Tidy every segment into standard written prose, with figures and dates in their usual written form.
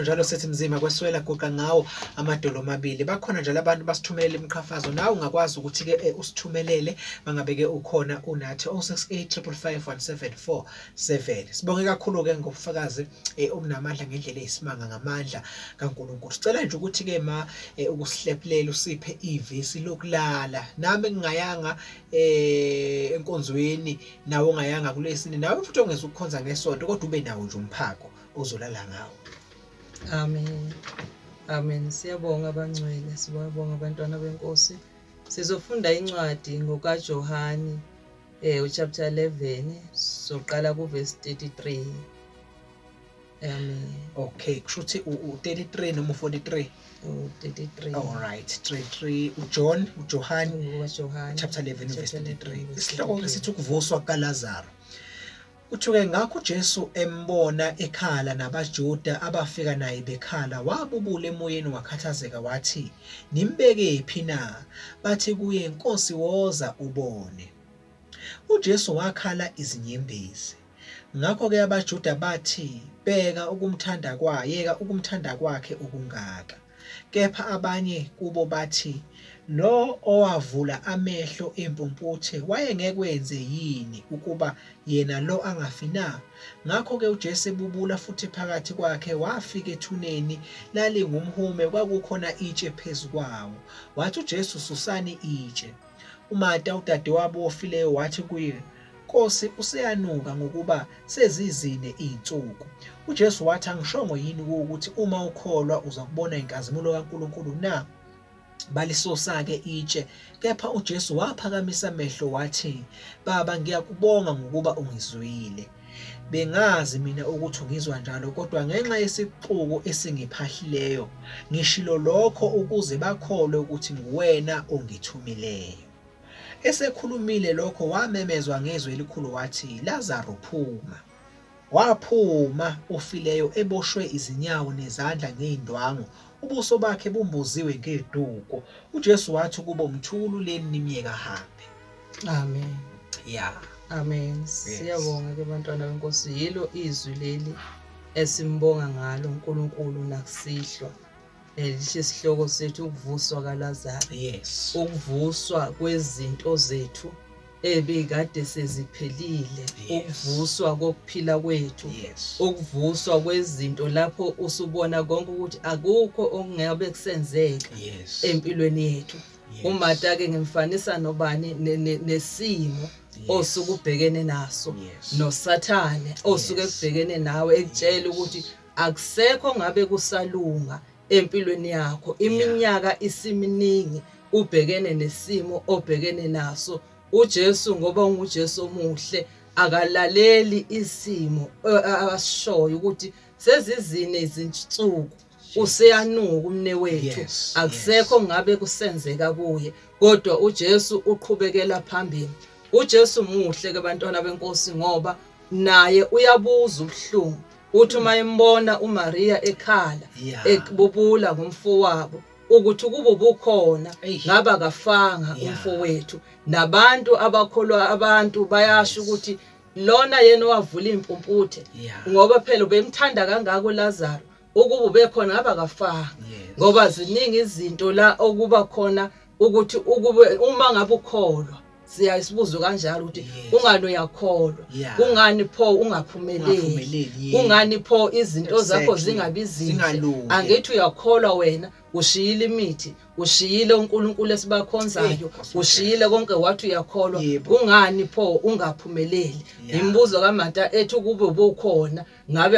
Njalo sithi mzima kweswela guqa ngawo amadolo amabili. Bakhona njalo abantu basithumelela imiqhafazo, nawe ungakwazi ukuthi-ke usithumelele mangabe-ke ukhona unathi 0685551747. Sibonge kakhulu-ke ngobufakazi obunamandla ngendlela eyisimanga ngamandla kaNkulunkulu. Sicela nje ukuthi-ke ma ukusihlephulela usiphe ivesi lokulala. Nami ngingayanga enkonzweni, nawe ongayanga kulesini, nawe futhi ongeza ukukhonza ngesonto, kodwa ube nawo nje umphako ozolala ngawo. Amen. Amen. Siyabonga abangcwele, sibonga abantwana benkosi. Sizofunda incwadi ngokaJohani uchapter 11, soqala kuverse 33. Amen. Okay, kusho ukuthi u-33 noma u-43? U-33. All right, 33 uJohn, uJohn ngokaJohani chapter 11 verse chapter 33. 11 verse Isihloko 33. sithi ukuvuswa kukaLazaro. Kuthiwe ngakho uJesu embona ekhala nabaJuda abafika naye bekhala, wabubula emoyeni wakhathazeka wathi, Nimbekephi na? Bathi kuye, Nkosi, woza ubone. UJesu wakhala izinyembezi. Ngakho-ke abaJuda bathi, Bheka ukumthanda kwa, yeka ukumthanda kwakhe okungaka. Kepha abanye kubo bathi, Lo owavula amehlo empumputhe wayengekwenze yini ukuba yena lo angafi na? Ngakho-ke uJesu ebubula futhi phakathi kwakhe, wafika ethuneni, lalingumhume, kwakukhona itshe phezu kwawo. Wathi uJesu, Susani itshe. UMarta udadewabo wofileyo wathi kuye, Nkosi, useyanuka ngokuba sezizine izinsuku. UJesu wathi, Angishongo yini kuwe ukuthi uma ukholwa uzakubona inkazimulo kaNkulunkulu na? Balisusa-ke itshe, kepha uJesu waphakamisa amehlo wathi, Baba, ngiyakubonga ngokuba ungizwile. Bengazi mina ukuthi ungizwa njalo, kodwa ngenxa yesixuku esingiphahlileyo, ngishilo lokho ukuze bakholwe ukuthi nguwena ongithumileyo. Esekhulumile lokho wamemezwa ngezwi elikhulu wathi, Lazaru, phuma! Waphuma ofileyo eboshwe izinyawo nezandla ngezindwangu, ubuso bakhe bumboziwe ngeduku. UJesu wathi kubo, Mthukululeni nimyeke ahambe. Amen. Yeah. Amen. Siyabonga ke bantwana benkosi, yilo izwi leli esimbonga ngalo uNkulunkulu nakusihlwa. Lihle isihloko sethu ukuvuswa kaLazaro. Yes. Ukuvuswa kwezinto zethu ebekade seziphelile, ukuvuswa kokuphila kwethu, ukuvuswa kwezinto lapho usubona konke ukuthi akukho okungabe kusenzeka empilweni yethu. UMata ke ngimfanisa nobani nesimo osuke ubhekene naso noSathane osuke ekubhekene nawe ekutshela ukuthi akusekho ngabe kusalunga empilweni yakho, iminyaka isiminingi ubhekene nesimo obhekene naso. UJesu ngoba unguJesu omuhle akalaleli isimo asishoyo ukuthi sezizine izinsuku useyanuka umnewethu, akusekho ngabe kusenzeka kuye, kodwa uJesu uqhubekela phambili. UJesu muhle ke bantwana benkosi ngoba naye uyabuza ubuhlungu. Uthi uma embona uMaria ekhala ekububula ngomfowabo ukuthi kubo bukhona ngaba kafanga umfowethu. Nabantu abakholwa abantu bayasho ukuthi lona yena owavula impumputhe ngoba phela ubemthanda kangaka uLazaro, ukuba ubekhona ngaba kafanga, ngoba ziningi izinto la okuba khona ukuthi ukube uma ngabe ukholwa siyasibuzo kanjalo ukuthi kungani uyakholwa, kungani pho ungaphumeleli, kungani pho izinto zakho zingabi zinhle. Angithi uyakholwa wena, ushiyile imithi, ushiyile uNkulunkulu esibakhonzayo, ushiyile konke wathi uyakholwa, kungani pho ungaphumeleli? Imibuzo kaMata ethi ukube ubukhona ngabe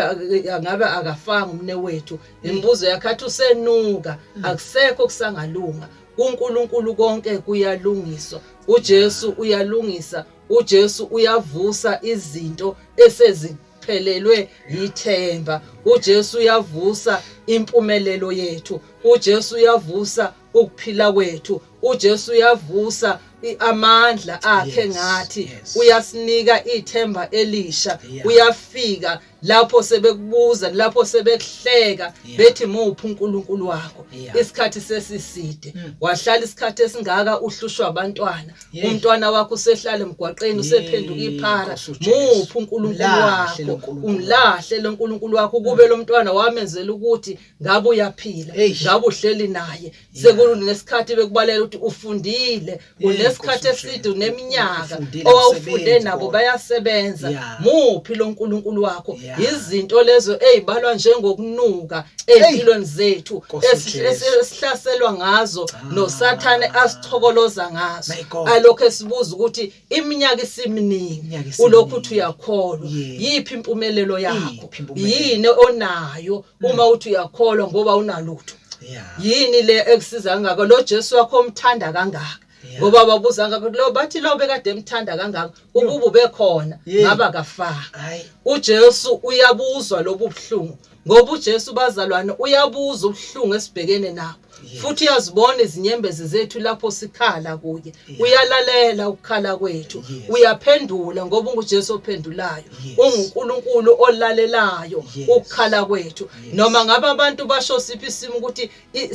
ngabe akafanga umne wethu. Imibuzo yakhe athi usenuka, akusekho kusangalunga. KuNkulunkulu konke kuyalungiswa. uJesu uyalungisa, uJesu uyavusa izinto eseziphelelwe yithemba. uJesu uyavusa impumelelo yethu, uJesu uyavusa ukuphila kwethu, uJesu uyavusa amandla akhe ngathi, uyasinika ithemba elisha, uyafika. Lapho sebekubuza, lapho sebekuhleka, bethi muphi uNkulunkulu wakho? Isikhathi sesiside. Wahlala isikhathi esingaka uhlushwa abantwana. Umntwana wakho usehlala emgwaqeni, usephenduka iphara. Muphi uNkulunkulu wakho? Umlahle lo Nkulunkulu wakho kube lo mntwana wamenzela ukuthi ngabe uyaphila, ngabe uhleli naye. Sekunesikhathi bekubalela ukuthi ufundile, unesikhathi eside, uneminyaka owawufunde nabo bayasebenza. Muphi lo Nkulunkulu wakho? Izinto lezo ezibalwa njengokunuka ezimpilweni zethu esihlaselwa ngazo noSathane asichokoloza ngazo, alokho esibuza ukuthi iminyaka isiminingi, ulokhu uthi uyakholwa. Yiphi impumelelo yakho? Yini onayo uma uthi uyakholwa ngoba unalutho? Yini le ekusiza kangaka lo Jesu wakho omthanda kangaka? Ngoba babuza ngakho lo, bathi lo bekade emthanda kangaka, ukuba ubekhona ngaba kafaka. UJesu uyabuzwa lobu buhlungu, ngoba uJesu bazalwane uyabuzwa ubuhlungu esibhekene nabo, futhi uyazibona izinyembezi zethu lapho sikhala kuye. Uyalalela ukukhala kwethu, uyaphendula, ngoba unguJesu ophendulayo, unguNkulunkulu olalelayo ukukhala kwethu. Noma ngabe abantu basho siphi isimo ukuthi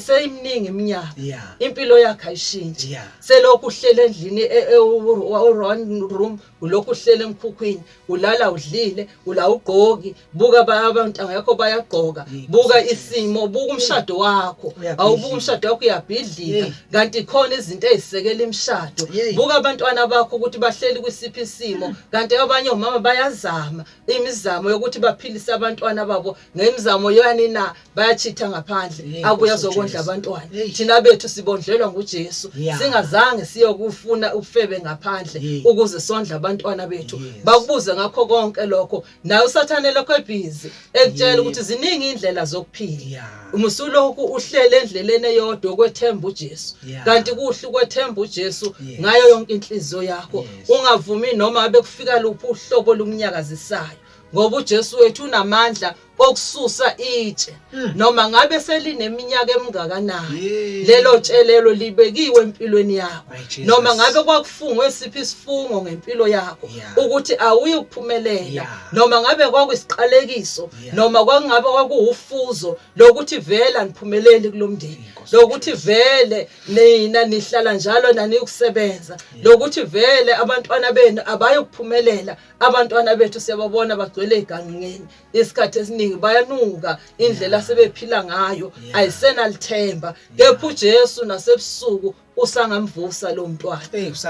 seyiminingi iminyaka, impilo yakhe ayishintshi, selokhu uhlele endlini one room, ulokhu uhlele emkhukhwini, ulala udlile, ula ugqoki, buka abantwana yakho bayagqoka, buka isimo, buka umshado wakho, awubuka umshado wakho uyabhidlika, kanti khona izinto ezisekela imishado. Buka abantwana bakho ukuthi bahleli kwisiphi isimo, kanti abanye omama bayazama imizamo yokuthi baphilise abantwana babo ngemizamo yani na, bayachitha ngaphandle, abuye azokondla abantwana. Thina bethu sibondlelwa nguJesu, singazange siyokufuna ubufebe ngaphandle ukuze sondle abantwana bethu. Bakubuze ngakho konke lokho, naye uSathane lokho ebhizi ekutshela ukuthi ziningi indlela zokuphila. Umusulokhu uhlele endleleni eyodwa ukwethemba uJesu, kanti kuhle ukwethemba uJesu ngayo yonke inhliziyo yakho, ungavumi noma abe kufika luphi uhlobo lumnyakazisayo, ngoba uJesu wethu unamandla okususa itshe, noma ngabe selineminyaka emingakanani lelo tshelelo libekiwe empilweni yakho, noma ngabe kwakufungwe siphi isifungo ngempilo yakho ukuthi awuyukuphumelela, noma ngabe kwakuyisiqalekiso, noma kwakungabe kwakuwufuzo lokuthi vele aniphumeleli kulomndeni, lokuthi vele nina nihlala njalo naniyukusebenza, lokuthi vele abantwana benu abayukuphumelela. Abantwana bethu siyababona bagcwele egangeni, isikhathi esiningi bayanuka, indlela sebephila ngayo ayisenalithemba. Kepha uJesu nasebusuku usangamvusa lo mntwana,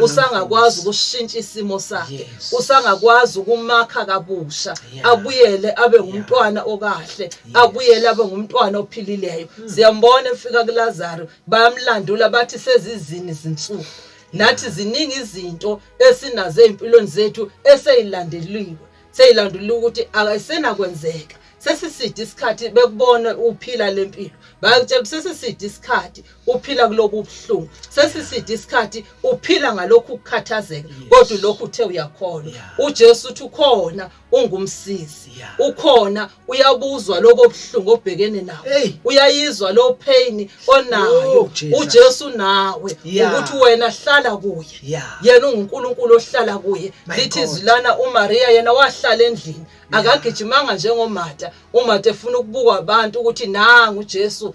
usangakwazi ukushintsha isimo sakhe, usangakwazi ukumakha kabusha, abuyele abe ngumntwana okahle, abuyele abe ngumntwana ophilileyo. Siyambona efika kuLazaro, bayamlandula bathi sezizini izinsuku. Nathi ziningi izinto esinazo ezimpilweni zethu eseyilandeliwe, seyilandulile ukuthi ayisenakwenzeka. Sesiside isikhathi bekubona uphila lempilo, bayakutshela sesiside isikhathi uphila kulobu buhlungu, sesiside isikhathi uphila ngalokhu ukukhathazeka, kodwa lokhu uthe uyakholwa. uJesu uthi ukhona, ungumsizi, ukhona, uyabuzwa lobo buhlungu obhekene nawo, uyayizwa lo pain onayo. uJesu nawe ukuthi wena hlala kuye, yena unguNkulunkulu ohlala kuye. Lithi izwi lana uMaria yena wahlala endlini, akagijimanga njengoMarta. uMarta efuna ukubukwa abantu ukuthi nangu uJesu,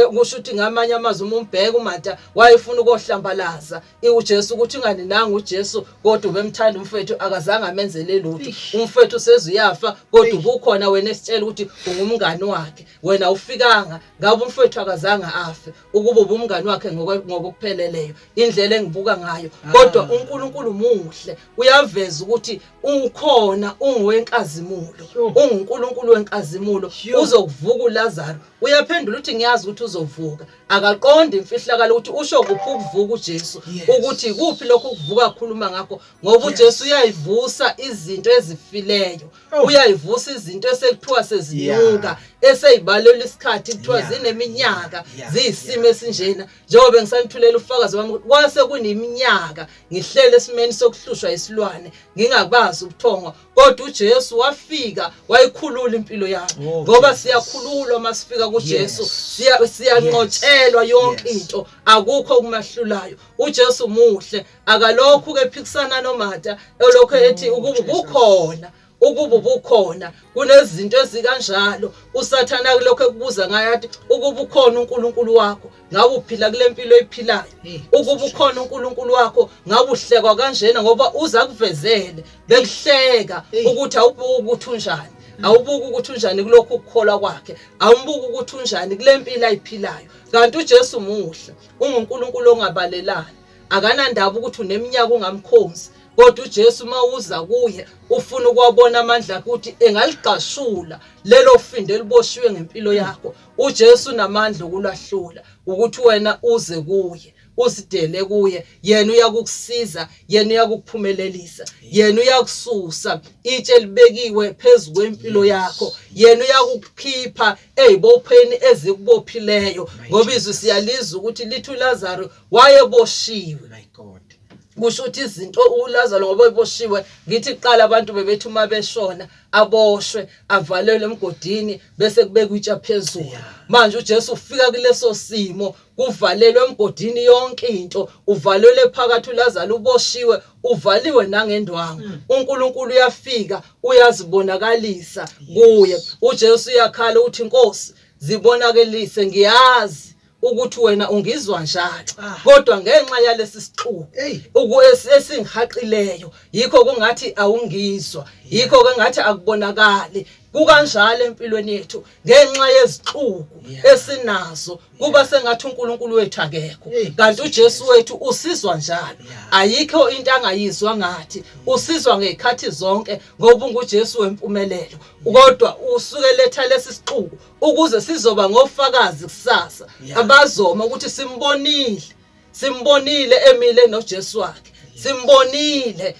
kusho ukuthi ngamanye amazwi uma umbheka uMarta wayefuna ukohlambalaza uJesu ukuthi ingani nangu uJesu, kodwa ubemthanda umfethu, akazange amenzele lutho. Umfethu useze uyafa, kodwa ubukhona wena esitshela ukuthi ungumngani wakhe, wena ufikanga ngabe umfethu akazange afe, ukuba ubumngani wakhe ngokupheleleyo. Indlela engibuka ngayo, kodwa uNkulunkulu muhle, uyaveza ukuthi ukhona, ungowenkazimulo, unguNkulunkulu wenkazimulo, uzokuvuka uLazaro. Uyaphendula uthi ngiyazi ukuthi uzovuka. Akaqondi imfihlakalo ukuthi usho kuphi ukuvuka uJesu, ukuthi kuphi lokhu ukuvuka akhuluma ngakho, ngoba uJesu uyayivusa izinto ezifileyo, uyayivusa izinto esekuthiwa sezinuka, eseyibalelwa isikhathi kuthiwa zineminyaka, ziyisimo esinjena. Njengoba ngisanithulela ufakazi wami, kwase kuneminyaka ngihlele esimeni sokuhlushwa isilwane, ngingakwazi ubuthongo, kodwa uJesu wafika wayikhulula impilo yami, ngoba siyakhululwa masifika kuJesu, siyanqotshelwa yonke into, akukho okumahlulayo. uJesu muhle, akalokhu ke phikisana noMarta elokhu ethi ukuba ubukhona. Ukuba ubukhona, kunezinto ezikanjalo uSathana kulokho ekubuza ngayo athi ukuba ukhona uNkulunkulu wakho ngabe uphila kule mpilo oyiphilayo, ukuba ukhona uNkulunkulu wakho ngabe uhlekwa kanjena, ngoba uza kuvezele bekuhleka ukuthi awubuki ukuthi unjani, awubuki ukuthi unjani kulokhu ukukholwa kwakhe, awumbuki ukuthi unjani kule mpilo ayiphilayo. Kanti uJesu muhle, unguNkulunkulu ongabalelani, akanandaba ukuthi uneminyaka ungamkhonzi, kodwa uJesu uma uza kuye ufuna ukuwabona amandla akhe ukuthi engaligqashula lelo findo eliboshiwe ngempilo yakho. uJesu unamandla okulahlula, ukuthi wena uze kuye, uzidele kuye, yena uyakukusiza, yena uyakukuphumelelisa, yena uyakususa itshe elibekiwe phezu kwempilo yakho, yena uyakukukhipha ezibopheni ezikubophileyo, ngoba izwi siyalizwa ukuthi lithi uLazaro wayeboshiwe. My God. Kusho ukuthi izinto uLazaro ngoba eboshiwe, ngithi kuqala abantu bebethi uma beshona aboshwe avalelwe emgodini bese kubekwa itsha phezulu. Manje uJesu ufika kuleso simo, kuvalelwe emgodini yonke into, uvalelwe phakathi uLazaro uboshiwe, uvaliwe nangendwangu. uNkulunkulu uyafika uyazibonakalisa kuye. uJesu uyakhala uthi Nkosi zibonakalise, ngiyazi ukuthi wena ungizwa njalo, kodwa ngenxa yalesi sixuku esingihaqileyo yikho kungathi awungizwa, yikho kungathi akubonakali. Kukanjalo empilweni yethu, ngenxa yezixuku esinazo kuba sengathi uNkulunkulu wethu akekho, kanti uJesu wethu usizwa njalo. Ayikho into angayizwa ngathi, usizwa ngezikhathi zonke ngoba unguJesu wempumelelo. Kodwa usuke letha lesi sixuku ukuze sizoba ngofakazi kusasa abazoma ukuthi simbonile, simbonile emile noJesu wakhe, simbonile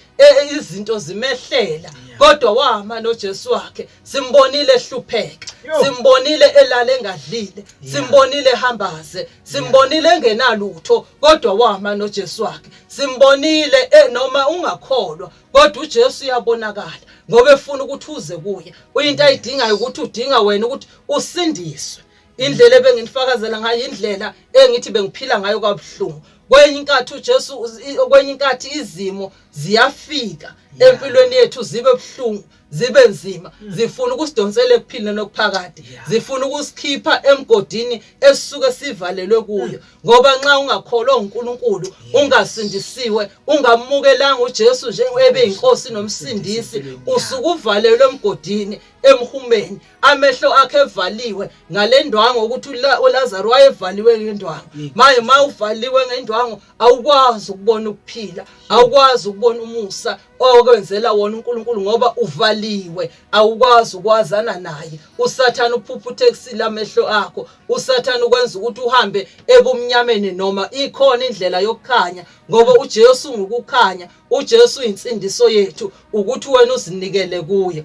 izinto zimehlela kodwa wama noJesu wakhe, simbonile ehlupheka, simbonile elale engadlile, simbonile ehambaze, simbonile engenalutho kodwa wama noJesu wakhe, simbonile noma ungakholwa kodwa uJesu uyabonakala ngoba efuna ukuthi uze kuye. Uyinto ayidingayo ukuthi udinga wena ukuthi usindiswe. Indlela ebenginifakazela ngayo, indlela engithi bengiphila ngayo kabuhlungu. Kwenye inkathi uJesu, kwenye inkathi izimo ziyafika empilweni yethu zibe buhlungu, zibe nzima, zifuna ukusidonsela ekuphileni okuphakade, zifuna ukusikhipha emgodini esisuke sivalelwe kuyo. Ngoba nxa ungakholwa uNkulunkulu, ungasindisiwe, ungamukelanga uJesu njengebe inkosi nomsindisi, usuke uvalelwe emgodini, emhumeni, amehlo akhe evaliwe ngalendwangu, ukuthi uLazaro wayevaliwe ngendwangu. Manje uma uvaliwe ngendwangu awukwazi ukubona ukuphila, awukwazi ukubona umusa okwenzela wona uNkulunkulu, ngoba uvaliwe, awukwazi ukwazana naye. uSathane uphuphuthekisile amehlo akho, uSathane ukwenza ukuthi uhambe ebumnyameni, noma ikhona indlela yokukhanya, ngoba uJesu ngukukhanya, uJesu uyinsindiso yethu, ukuthi wena uzinikele kuye,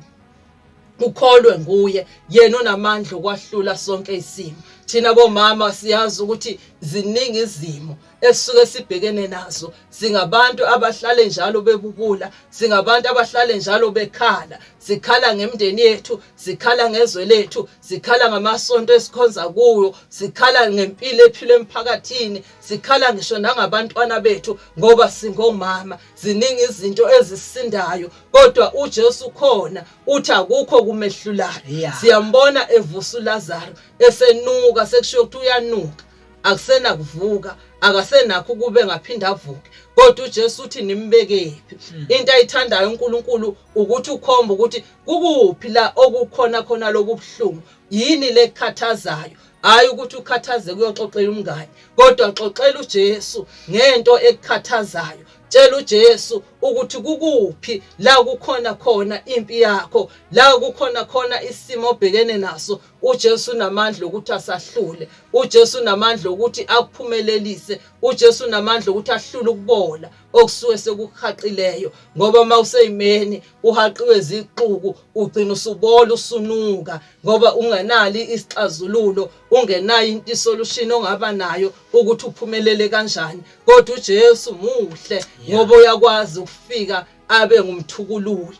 ukholwe nguye, yena unamandla okwahlula sonke isimo. Thina bomama siyazi ukuthi ziningi izimo esisuke sibhekene nazo, singabantu abahlale njalo bebubula, singabantu abahlale njalo bekhala, sikhala ngemindeni yethu, sikhala ngezwe lethu, sikhala ngamasonto esikhonza kuyo, sikhala ngempilo ephilwa emphakathini, sikhala ngisho nangabantwana bethu ngoba singomama. Ziningi izinto ezisindayo, kodwa uJesu khona uthi akukho kumehlulayo. Siyambona evusa uLazaro esenuka, sekushiwo ukuthi uyanuka, akusenakuvuka, akasenakho ukube ngaphinda avuke, kodwa uJesu uthi nimbekephi. Into ayithandayo uNkulunkulu ukuthi ukhomba ukuthi kukuphi la okukhona khona lobubuhlungu, yini lekhathazayo. Hayi ukuthi ukhathazeke uyoxoxela umngane, kodwa xoxela uJesu ngento ekukhathazayo. Tshela uJesu ukuthi kukuphi la kukhona khona impi yakho, la kukhona khona isimo obhekene naso. uJesu unamandla ukuthi asahlule, uJesu unamandla ukuthi akuphumelelise, uJesu unamandla ukuthi ahlule ukubola okusuke sekuhaqileyo, ngoba uma useyimeni uhaqiwe zixuku ugcina usubola usunuka, ngoba ungenali isixazululo, ungenayo into isolution ongaba nayo ukuthi uphumelele kanjani. Kodwa uJesu muhle ngoba uyakwazi ukufika abe ngumthukululi,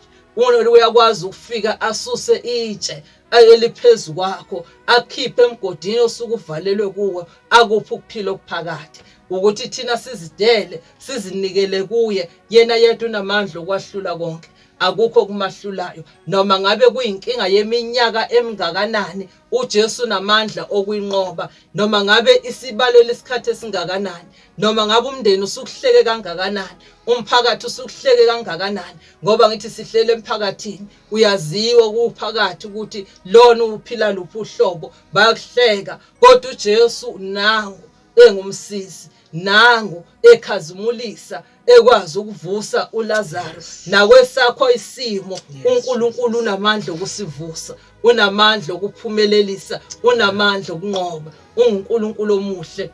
uyakwazi ukufika asuse itshe eliphezu kwakho, akukhiphe emgodini osuke uvalelwe kuwo, akuphe ukuphila okuphakade. Ukuthi thina sizidele, sizinikele kuye, yena yedwa unamandla okwahlula konke. Akukho kumahlulayo, noma ngabe kuyinkinga yeminyaka emingakanani, uJesu unamandla okuyinqoba. Noma ngabe isibalelo isikhathi esingakanani, noma ngabe umndeni usukuhleke kangakanani, umphakathi usukuhleke kangakanani, ngoba ngithi sihlele emphakathini, uyaziwa kuphakathi ukuthi lona uphila luphi uhlobo, bayakuhleka, kodwa uJesu nangu engumsizi, nangu ekhazimulisa, ekwazi ukuvusa uLazaro. Nakwesakho isimo, uNkulunkulu unamandla okusivusa, unamandla okuphumelelisa, unamandla okunqoba. UnguNkulunkulu omuhle,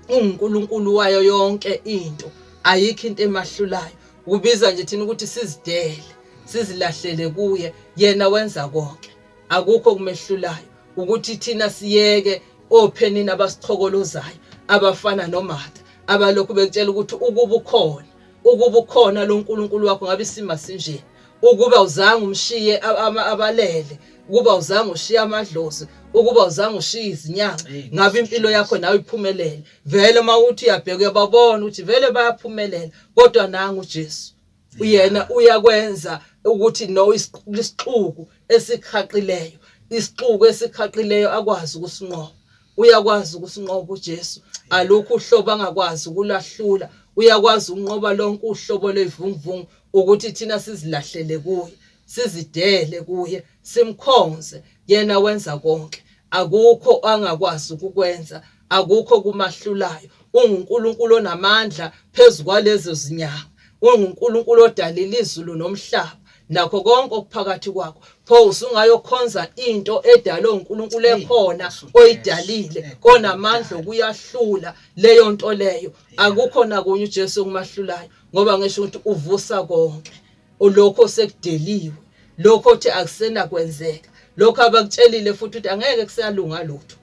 unguNkulunkulu wayo yonke into, ayikho into emahlulayo. Ubiza nje thina ukuthi sizidele, sizilahlele kuye, yena wenza konke, akukho kumehlulayo. Ukuthi thina siyeke ophenini abasichokolozayo abafana noMartha, abalokhu bekutshela ukuthi ukuba ukhona, ukuba ukhona lo nkulunkulu wakho ngabe isimo sinje, ukuba uzange umshiye abalele, ukuba uzange ushiye amadlozi, ukuba uzange ushiye izinyanga, ngabe impilo yakho nawe iphumelele. Vele uma uthi uyabheka uyababona ukuthi vele bayaphumelela, kodwa nangu uJesu uyena uyakwenza ukuthi no isixuku esikhaqileyo, isixuku esikhaqileyo akwazi ukusinqoba. Uyakwazi ukusinqoba uJesu, alukho uhlobo angakwazi ukulahlula. Uyakwazi ukunqoba lonke uhlobo lwevunguvungu, ukuthi thina sizilahlele kuye, sizidele kuye, simkhonze. Yena wenza konke, akukho angakwazi ukukwenza, akukho kumahlulayo. UnguNkulunkulu onamandla phezu kwalezo zinyanga, unguNkulunkulu odalile izulu nomhlaba nakho konke okuphakathi kwakho. Pho usungayokhonza into edalwe uNkulunkulu ekhona oyidalile, konamandla okuyahlula leyo nto leyo. Akukho nakunye uJesu okumahlulayo, ngoba ngisho ukuthi uvusa konke lokho sekudeliwe, lokho othi akusenakwenzeka, lokho abakutshelile futhi ukuthi angeke kusalunga lutho.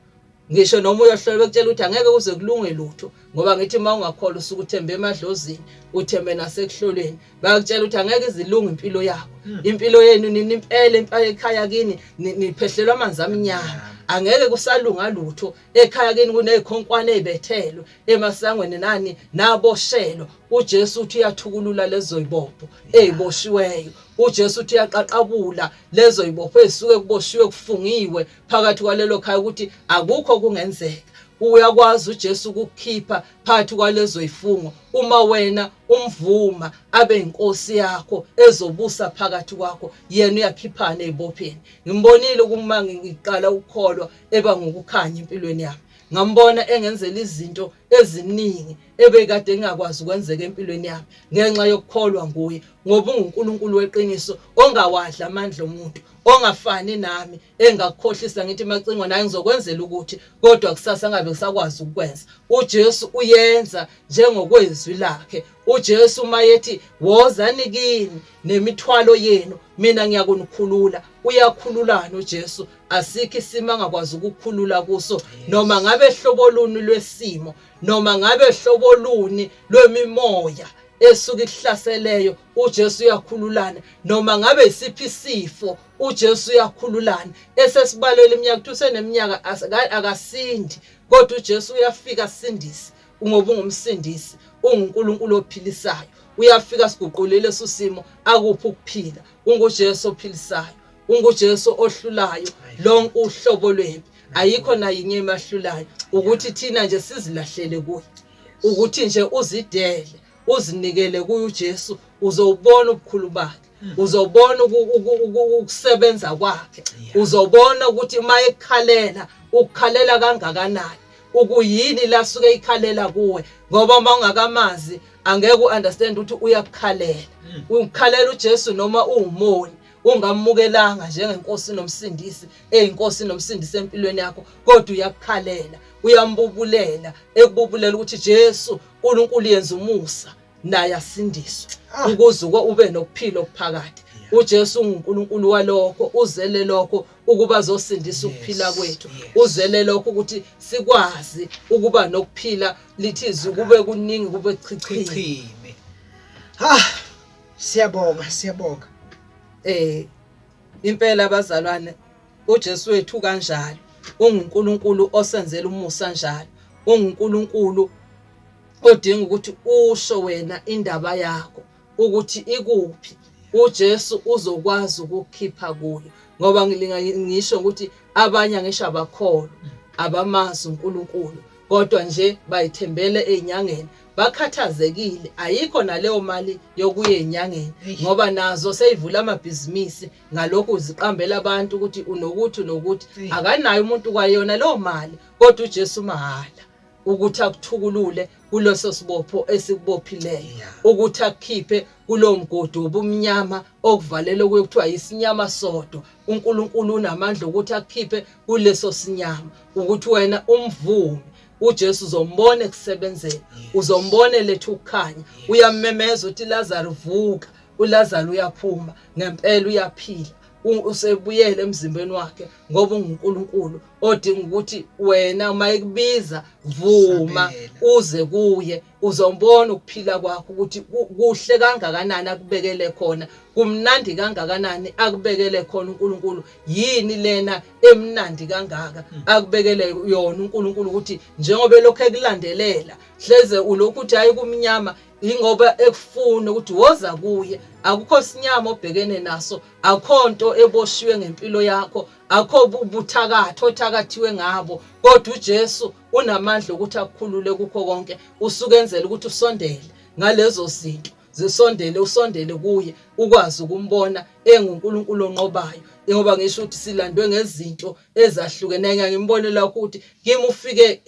Ngisho noma uyohlola bekutshela ukuthi angeke kuze kulunge lutho, ngoba ngithi uma ungakholwa usuke uthembe emadlozini, uthembe nasekuhlolweni, bayakutshela ukuthi angeke izilunge impilo yakho. Impilo yenu nini impela ekhaya kini niphehlelwa amanzi amnyama, angeke kusalunga lutho ekhaya kini, kunezikhonkwane ezibethelwe emasangweni nani naboshelwa. uJesu uthi uyathukulula lezo zibopho eziboshiweyo. uJesu uthi uyaqaqabula lezo zibopho ezisuke kuboshiwe kufungiwe phakathi kwalelo khaya ukuthi akukho kungenzeka. Uyakwazi uJesu ukukhipha phakathi kwalezo zifungo uma wena umvuma abe inkosi yakho ezobusa phakathi kwakho, yena uyakhiphana ezibopheni. Ngimbonile uma ngiqala ukukholwa eba ngokukhanya empilweni yami, ngambona engenzela izinto eziningi ebekade ngingakwazi ukwenzeka empilweni yami ngenxa yokukholwa nguye, ngoba unguNkulunkulu weqiniso ongawadla amandla omuntu, ongafani nami engakukhohlisa ngithi macingo naye ngizokwenzela ukuthi, kodwa kusasa ngabe ngisakwazi ukukwenza. uJesu uyenza njengokwezwi lakhe. uJesu uma yethi wozani kimi nemithwalo yenu, mina ngiyakunikhulula, uyakhululana uJesu. Asikho isimo angakwazi ukukhulula kuso, noma ngabe hlobo luni lwesimo, noma ngabe hlobo luni lwemimoya esuke ikuhlaseleyo, uJesu uyakhululana. Noma ngabe isiphi isifo, uJesu uyakhululana. Esesibalele iminyaka kuthi useneminyaka akasindi, kodwa uJesu uyafika asindise, ngoba ungumsindisi, unguNkulunkulu ophilisayo. Uyafika siguqulele leso simo, akuphi ukuphila. UnguJesu ophilisayo, unguJesu ohlulayo lonke uhlobo lwempi. Ayikho nayinye emahlulayo, ukuthi thina nje sizilahlele kuye, ukuthi nje uzidele, uzinikele kuye uJesu, uzobona ubukhulu bakhe, uzobona ukusebenza kwakhe, uzobona ukuthi uma ekukhalela ukukhalela kangakanani, ukuyini la suke ikhalela kuwe, ngoba uma ungakamazi angeke uunderstand ukuthi uyakukhalela. Ukukhalela uJesu noma uwumoni, ungamukelanga njengenkosi nomsindisi, eyinkosi nomsindisi empilweni yakho, kodwa uyakukhalela, uyambubulela, ekububulela ukuthi Jesu uNkulunkulu yenza umusa naye asindiswe, ukuze ube nokuphila okuphakade. uJesu unguNkulunkulu walokho, uzele lokho ukuba azosindisa ukuphila kwethu, uzele lokho ukuthi sikwazi ukuba nokuphila, lithi izwi kube kuningi kube chichime. Ha, siyabonga, siyabonga. Impela abazalwane, uJesu wethu kanjalo, unguNkulunkulu osenzela umusa njalo, unguNkulunkulu odinga ukuthi usho wena indaba yakho ukuthi ikuphi. uJesu uzokwazi ukukhipha kuyo. Ngoba ngisho ukuthi abanye ngisho abakholwa, abamazi uNkulunkulu, kodwa nje bayithembele ezinyangeni, bakhathazekile, ayikho naleyo mali yokuya ezinyangeni, ngoba nazo seyivula amabhizinisi ngalokhu ziqambela abantu ukuthi unokuthi unokuthi, akanayo umuntu kwayona leyo mali, kodwa uJesu mahala ukuthi akuthukulule kuleso sibopho esikubophileyo, ukuthi akukhiphe kulowo mgodi wobumnyama okuvalele kuye kuthiwa isinyama sodwa. uNkulunkulu unamandla ukuthi akukhiphe kuleso sinyama, ukuthi wena umvume uJesu uzombona ekusebenzela, uzombona eletha ukukhanya. Uyamemeza uthi Lazarus vuka, uLazarus uyaphuma ngempela, uyaphila, usebuyele emzimbeni wakhe, ngoba unguNkulunkulu odinga ukuthi wena uma ekubiza vuma uze kuye, uzombona ukuphila kwakho ukuthi kuhle kangakanani akubekele khona, kumnandi kangakanani akubekele khona uNkulunkulu. Yini lena emnandi kangaka akubekele yona uNkulunkulu, ukuthi njengoba elokhu ekulandelela hleze ulokhu uthi hayi kumnyama, ingoba ekufuna ukuthi woza kuye. Akukho sinyama obhekene naso, akukho nto eboshiwe ngempilo yakho, akukho buthakatho othakathiwe ngabo, kodwa uJesu unamandla ukuthi akukhulule kukho konke. Usuke enzela ukuthi usondele ngalezo zinto, zisondele, usondele kuye, ukwazi ukumbona enguNkulunkulu onqobayo. Ngoba ngisho ukuthi silandwe ngezinto ezahlukene, ngimbone lapho ukuthi kimi ufike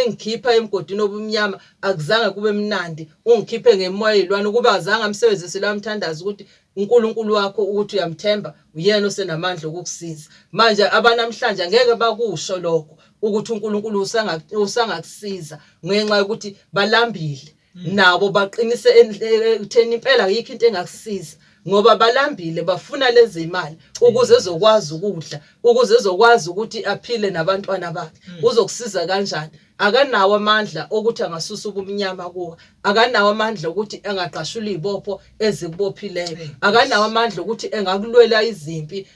engikhipha emgodini obumnyama, akuzange kube mnandi, ungikhiphe ngemoya yilwane, ukuba azange amsebenzise la mthandazo ukuthi uNkulunkulu wakho ukuthi uyamthemba, uyena osenamandla okukusiza. Manje abanamhlanje angeke bakusho lokho ukuthi uNkulunkulu usangakusiza, ngenxa yokuthi balambile nabo, baqinise ekutheni impela ayikho into engakusiza, ngoba balambile, bafuna lezi imali ukuze ezokwazi ukudla, ukuze ezokwazi ukuthi aphile nabantwana bakhe. Uzokusiza kanjani? Akanawo amandla okuthi angasusa ubumnyama kuwe, akanawo amandla ukuthi angaqashula izibopho ezikubophileyo, akanawo amandla ukuthi engakulwela izimpi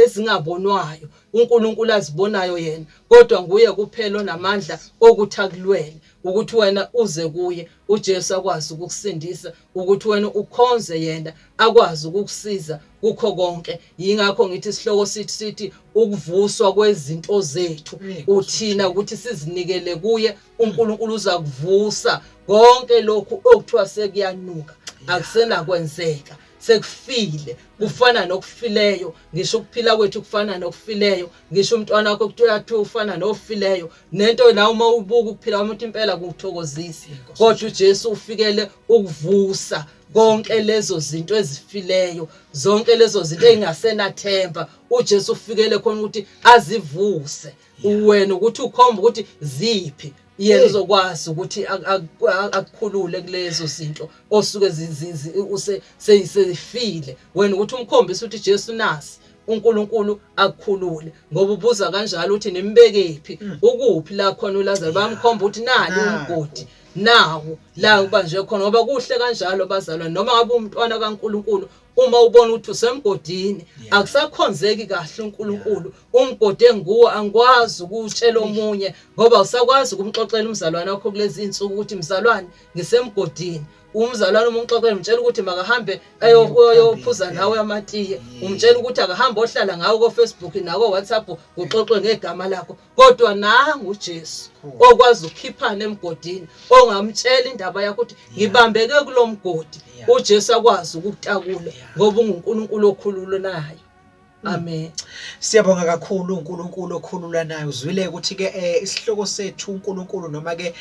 ezingabonwayo uNkulunkulu azibonayo yena, kodwa nguye kuphela onamandla okuthi akulwele, ukuthi wena uze kuye uJesu akwazi ukukusindisa, ukuthi wena ukhonze yena akwazi ukukusiza kukho konke. Yingakho ngithi isihloko sithi ukuvuswa kwezinto zethu, uthina ukuthi sizinikele kuye uNkulunkulu, uza kuvusa konke lokhu okuthiwa sekuyanuka, akusenakwenzeka, sekufile, kufana nokufileyo. Ngisho ukuphila kwethu kufana nokufileyo, ngisho umntwana wakho kuthiwa ufana nofileyo, nento la uma ubuka ukuphila kwamuntu impela kuthokozisa, kodwa uJesu ufikele ukuvusa konke lezo zinto ezifileyo, zonke lezo zinto ezingasenathemba. uJesu ufikele khona ukuthi azivuse wena, ukuthi ukhomba ukuthi ziphi, yena uzokwazi ukuthi akukhulule kulezo zinto osuke seyifile wena, ukuthi umkhombise ukuthi Jesu nasi, uNkulunkulu akukhulule. Ngoba ubuza kanjalo ukuthi nimbekephi, ukuphi la khona uLazarus, bamkhomba ukuthi nali umgodi, nawo la ubanje khona. Ngoba kuhle kanjalo bazalwane, noma ngabe umntwana kaNkulunkulu, uma ubona ukuthi usemgodini, akusakhonzeki kahle uNkulunkulu, umgodi enguwo angikwazi ukutshela omunye, ngoba usakwazi ukumxoxela umzalwane wakho kulezi insuku ukuthi mzalwane ngisemgodini. Umzalwane uma umxoxela, umtshela ukuthi makahambe ayophuza nawe amatiye, umtshela ukuthi akahambe ohlala ngawo ko Facebook nako WhatsApp, kuxoxwe ngegama lakho. Kodwa nangu uJesu okwazi ukukhiphana emgodini, ongamtshela indaba yakho ukuthi ngibambeke kulomgodi, uJesu akwazi ukukutakula, ngoba unguNkulunkulu okhululanayo. Amen. Siyabonga kakhulu uNkulunkulu okhululanayo. Uzwile ukuthi ke isihloko sethu uNkulunkulu, noma ke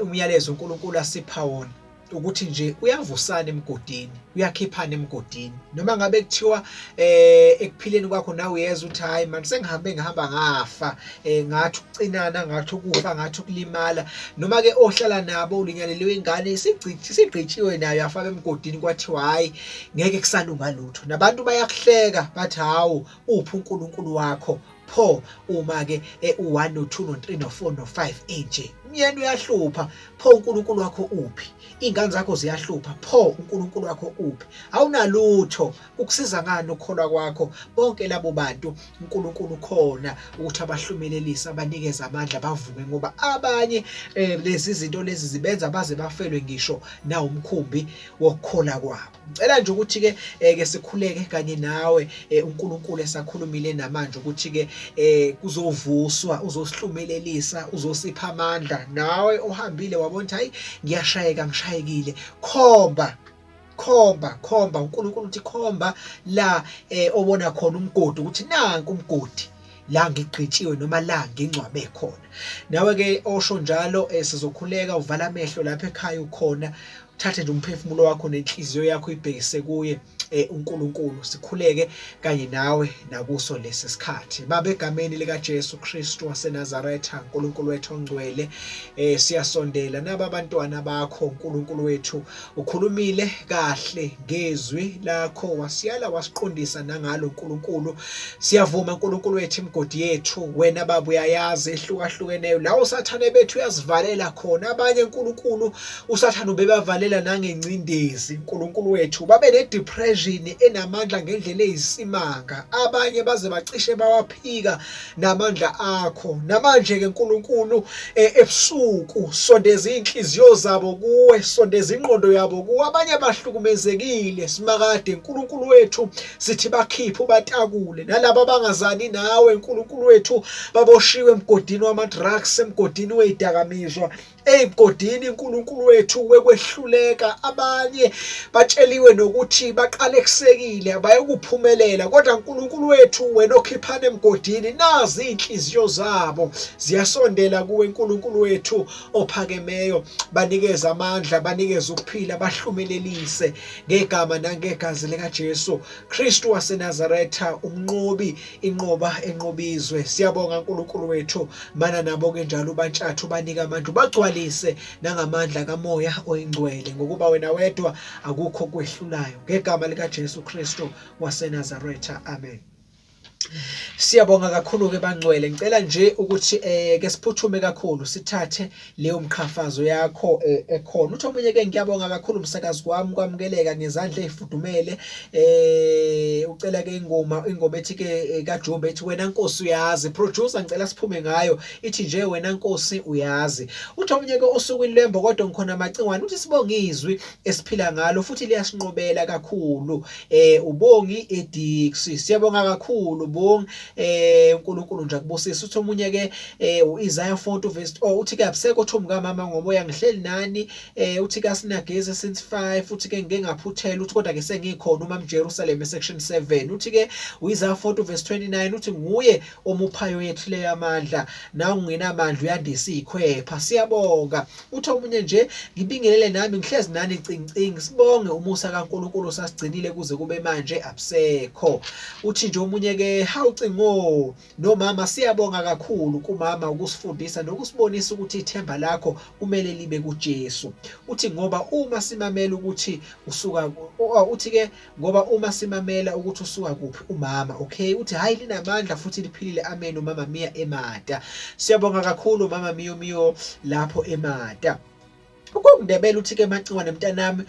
umyalezo uNkulunkulu asipha wona, ukuthi nje uyavusana emgodini, uyakhiphana emgodini. Noma ngabe kuthiwa ekuphileni kwakho nawe uyezwa ukuthi hayi man, sengihambe ngihamba ngafa, ngathi ukucinana, ngathi ukufa, ngathi ukulimala, noma ke ohlala nabo ulinyaleliwe ingane isigqitshiwe nayo yafaka emgodini, kwathiwa hayi ngeke kusalunga lutho, nabantu bayakuhleka bathi hawu uphi uNkulunkulu wakho, pho uma ke u1 no2 no3 no4 no5 enje. Umyeni uyahlupha, pho uNkulunkulu wakho uphi? Iy'ngane zakho ziyahlupha, pho uNkulunkulu wakho uphi? Awunalutho, kukusiza ngani ukukholwa kwakho? Bonke labo bantu uNkulunkulu ukhona ukuthi abahlumelelise, abanikeze amandla bavuke, ngoba abanye lezi zinto lezi zibenza baze bafelwe ngisho nawumkhumbi wokukholwa kwabo. Ngicela nje ukuthi ke ke sikhuleke kanye nawe, uNkulunkulu esakhulumile namanje ukuthi ke kuzovuswa, uzosihlumelelisa, uzosipha amandla. Nawe ohambile wabona ukuthi hayi ngiyashayeka, ngishayekile, khomba khomba khomba uNkulunkulu uthi khomba la obona khona umgodi, ukuthi nanku umgodi la ngigqitshiwe noma la ngingcwabe khona. Nawe ke osho njalo, sizokhuleka, uvala amehlo lapha ekhaya ukhona, uthathe nje umphefumulo wakho nenhliziyo yakho ibhekise kuye uNkulunkulu, sikhuleke kanye nawe nakuso lesi sikhathi. Baba, egameni lika Jesu Kristu waseNazaretha, uNkulunkulu wethu ongcwele, siyasondela naba abantwana bakho. uNkulunkulu wethu, ukhulumile kahle ngezwi lakho, wasiyala wasiqondisa nangalo. uNkulunkulu, siyavuma uNkulunkulu wethu, imigodi yethu wena Baba uyayazi ehlukahlukeneyo, la usathane bethu uyazivalela khona abanye. uNkulunkulu, usathane ubebavalela nangengcindezi. uNkulunkulu wethu, babe ne-depression enamandla ngendlela eyisimanga, abanye baze bacishe bawaphika namandla akho. Namanje-ke uNkulunkulu, ebusuku sondeza iy'nhliziyo zabo kuwe, sondeza ingqondo yabo kuwe. Abanye bahlukumezekile, simakade uNkulunkulu wethu, sithi bakhiphe ubatakule. Nalabo abangazani nawe uNkulunkulu wethu, baboshiwe emgodini wama-drugs, emgodini wey'dakamizwa, ey'godini uNkulunkulu wethu wekwehluleka. Abanye batsheliwe nokuthi baqalekusekile bayokuphumelela, kodwa uNkulunkulu wethu, wena okhiphana emgodini, nazi iy'nhliziyo zabo ziyasondela kuwe uNkulunkulu wethu ophakemeyo. Banikeze amandla, banikeze ukuphila, bahlumelelise ngegama nangegazi likaJesu Kristu waseNazaretha, umnqobi, inqoba enqobizwe. Siyabonga uNkulunkulu wethu, mana nabo ke njalo, ubantshathu, banika amandla, ubagcwalise nangamandla kaMoya oyiNgcwele, ngokuba wena wedwa akukho kwehlulayo, ngegama likaJesu Kristu waseNazaretha, amen. Siyabonga kakhulu ke bangcwele. Ngicela nje ukuthi ke siphuthume kakhulu sithathe leyo mqhafazo yakho ekhona. Uthi omunye ke, ngiyabonga kakhulu umsakazi wami, kwamukeleka ngezandla ezifudumele. Ucela ke ingoma ethi ke kaJumbe ethi wena Nkosi uyazi. Producer, ngicela siphume ngayo, ithi nje wena Nkosi uyazi. Uthi omunye ke, osukwini lembo kodwa ngikhona macingwane. Uthi sibonga izwi esiphila ngalo futhi liyasinqobela kakhulu. Ubongi eDixie, siyabonga kakhulu Bongi, uNkulunkulu nje akubusise. Uthi omunye ke, uIsaiah 40 verse, oh, uthi ke abusekho thumbu kamama ngomoya, ngihleli nani. Uthi ke asinagezi since 5. Uthi ke ngike ngaphuthela, uthi kodwa ke sengikhona uma Jerusalem section 7. Uthi ke uIsaiah 40 verse 29 uthi nguye omuphayo yethileyo amandla, nawe ungenamandla uyandisa ikhwepha. Siyabonga. Uthi omunye nje, ngibingelele nami, ngihlezi nani cingicingi, sibonge umusa kaNkulunkulu sasigcinile kuze kube manje, abusekho. Uthi nje omunye ke, hawu cingo nomama, siyabonga kakhulu kumama ukusifundisa nokusibonisa ukuthi ithemba lakho kumele libe kuJesu. Uthi ngoba uma simamela ukuthi usuka, uthi ke ngoba uma simamela ukuthi usuka kuphi umama, okay. Uthi hayi linamandla futhi liphilile, amen. Umama Mia eMata, siyabonga kakhulu mama Miyo Miyo lapho eMata. UKongindebele uthi ke, Macingwane mntanami,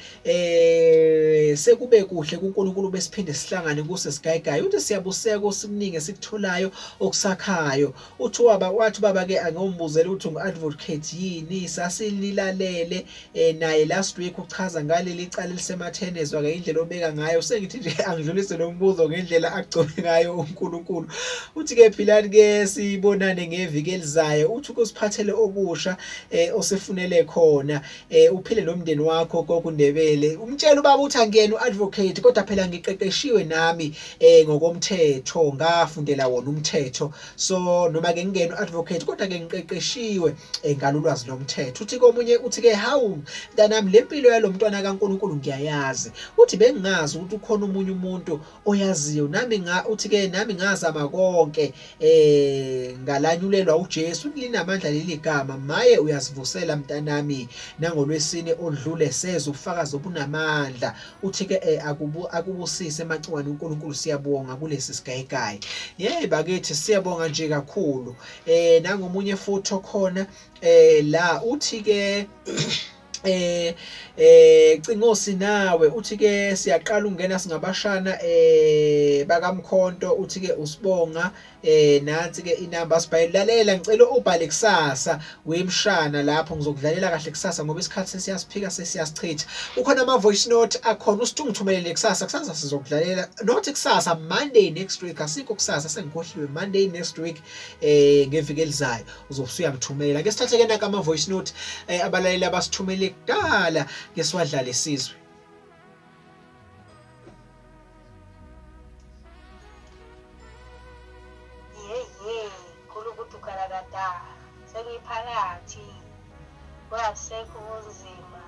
sekube kuhle kuNkulunkulu besiphinde sihlangane kuse sigayigayi. Uthi siyabuseka osikuningi esikutholayo okusakhayo. Uthi waba wathi baba ke angiyombuzela ukuthi ungu-advocate yini, sasililalele naye last week uchaza ngaleli cala elisematheni, ezwa ke indlela obeka ngayo. Sengithi nje angidlulise lo mbuzo ngendlela agcobe ngayo uNkulunkulu. Uthi ke philani ke, sibonane ngeviki elizayo. Uthi ukusiphathele okusha osifunele khona, uphile nomndeni wakho kokuNdebele. Umtshela ubaba uthi angiyena uadvocate, kodwa phela ngiqeqeshiwe nami ngokomthetho, ngafundela wona umthetho, so noma ke ngingena uadvocate kodwa ke ngiqeqeshiwe ngalolwazi lomthetho. Uthi komunye, uthi ke hawu mntanami, lempilo yalomntwana kaNkulunkulu ngiyayazi. Uthi bengingazi ukuthi ukhona omunye umuntu oyaziyo nami nga. Uthi ke nami ngazama konke, ngalanyulelwa uJesu, linamandla leli gama, maye uyasivusela mntanami. Nangolwesine odlule seza ubufakazi obunamandla. Uthi ke akubusise Macingwane uNkulunkulu, siyabonga kulesi sigayigayi. Yey bakithi siyabonga nje kakhulu. Nangomunye futhi okhona la uthi ke Cingosi nawe uthi ke siyaqala ukungena singabashana bakaMkhonto, uthi ke usibonga nansi ke inamba sibhayelalela, ngicela ubhale kusasa wemshana lapho ngizokudlalela kahle kusasa ngoba isikhathi sesiyasiphika sesiyasichitha. Kukhona ama voice note akhona, usithungithumelele kusasa, kusasa sizokudlalela, not kusasa, Monday next week, asikho kusasa sengikhohliwe, Monday next week ngeviki elizayo uzobe usuyangithumela. Ke sithathe ke naka ama voice note abalaleli abasithumele kudala, ke siwadlale sizwe. Yeye, khulu kalakada, sengiphakathi, kungasekho ubunzima.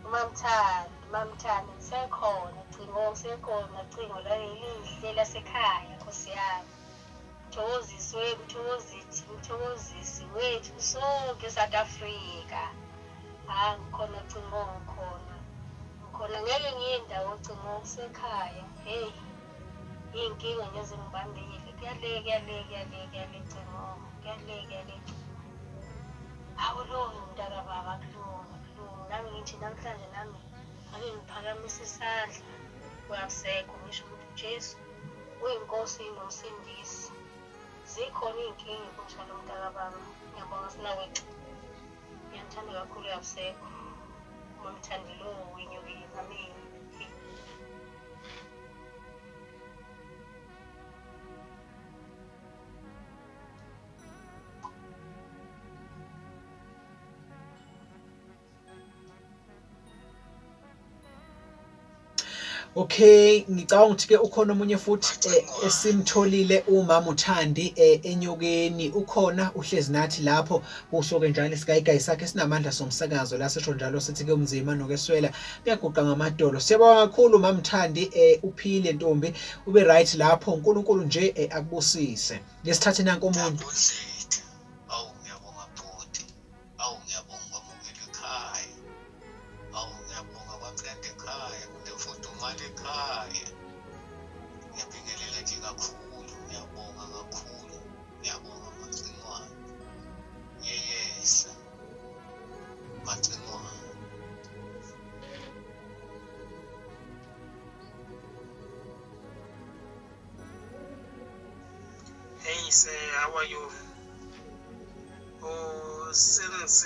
Umamthandi, umamthandi, ngisekhona, Cingo, ngisekhona, Cingo, lelihle lasekhaya, Nkosi yami. Mthokozisi, mthokozisi, mthokozisi wethu sonke South Africa. Ah, ngikhona Cingo, ngikhona. Ngikhona, ngeke ngiye ndawo Cingo, kusekhaya. Hey, iy'nkinga nje zingibambile. Kuyale, kuyale, kuyale, kuyale Cingo, kuyale, kuyale Cingo. Akulungi mntakababa, akulungi, akulungi. Nami ngithi namhlanje nami ake ngiphakamise isandla kungasekho, ngisho ukuthi uJesu uyiNkosi nomsindisi. Zikhona iy'nkinga kunjalo mntakababa. Ngiyabonga sinawethu. Ngiyanithanda kakhulu yabusekho. Umamthandi lo wenyukile. Amen. Okay, ngicabanga ukuthi ke ukhona omunye futhi esimtholile umama uThandi enyokeni, ukhona uhlezi nathi lapho kuso ke njalo isigayigayi sakhe sinamandla somsakazo la sisho njalo sithi ke umzima nokeswela kuyaguqa ngamadolo. Siyabonga kakhulu mama Thandi, uphile ntombi, ube right lapho, uNkulunkulu nje akubusise. Ngesithathe nanku omunye. Awu ngiyabonga bhuti, awu ngiyabonga kwamukela ekhaya, awu ngiyabonga kwamnandi ekhaya, kunemfudumalo ekhaya. Ngiyabingelela nje kakhulu, ngiyabonga kakhulu, ngiyabonga Macingwane. Ngiyehla Macingwane. Hey sir, how are you? Oh, since